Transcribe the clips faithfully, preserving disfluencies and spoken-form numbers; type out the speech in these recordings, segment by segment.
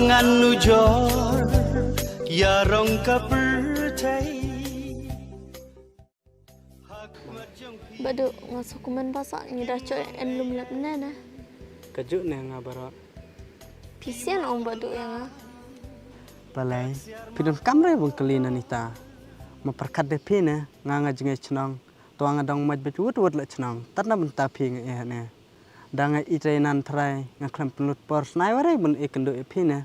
Ngan nujor ïa rong ka pyrthei. Badu, nga sngewkmen ba sa ngi da choi en lum lep ne ne. Ka ju ne nga baroh. Phi sian ong Badu ïa nga. Balei, phi don kam re bang kali na nita. Ma pyrkhat de phi ne, nga nga jngai chnong. Twa nga dong maj bej wut wut la chnong. Tat na bynta phi nga eh ne. Da nga i trai nan trai, nga khlem pynlut por snai ware bun e kyndu e phi ne.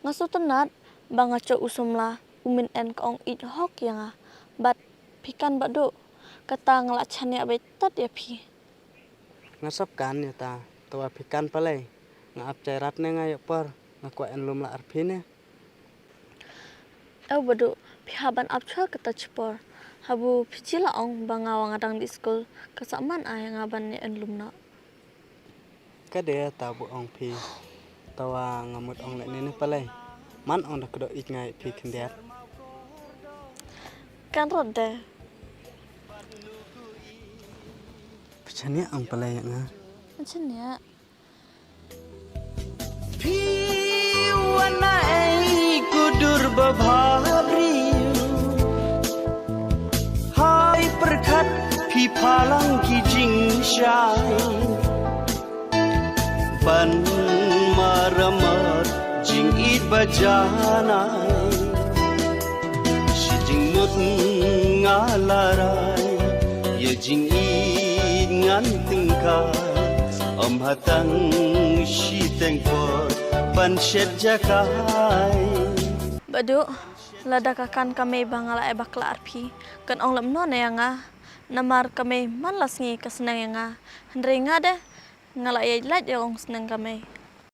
Nga sngewtynnat ba nga choi u samla, u min en ka ong ij hok ïa nga. Bad phi kan Badu, kata nga la chaniah beit tat ïa phi. Nga sap kan ïa ta, twa phi kan palei. Nga ap chai rat ne nga ïa por, nga kwah en lum la ar phi ne. Ew Badu, phi hap ban ap chwa kata chipor. Habu phi ji la ong ba nga wa nga dang di skul, ka sa man ai nga ban ïa en lum na. Ka de ta bu ong phi. Tawa nga mut ong le ne ne palei. Man ong da kdo ik ngai phi khyndiat. Kan rot de. Phi chaniah ong palei nga. Chaniah. Phi wan ai kudur ba bha briew. Hai pyrkhat phi phalang ki jingshai. Ban maramar jingit ba janai. Shi jingmut nga la rai. Ïa jingit ngan tyngkai. Ym hatang shi teng por ban shet jakai. Badu, lada ka kan ka mei ba nga la ai bakla ar phi, kan ong lem no ne ïa nga. Namar ka mei man la sngi ka sneng ïa nga. Hynrei nga de, nga la ïa lait ïa ong sneng ka mei.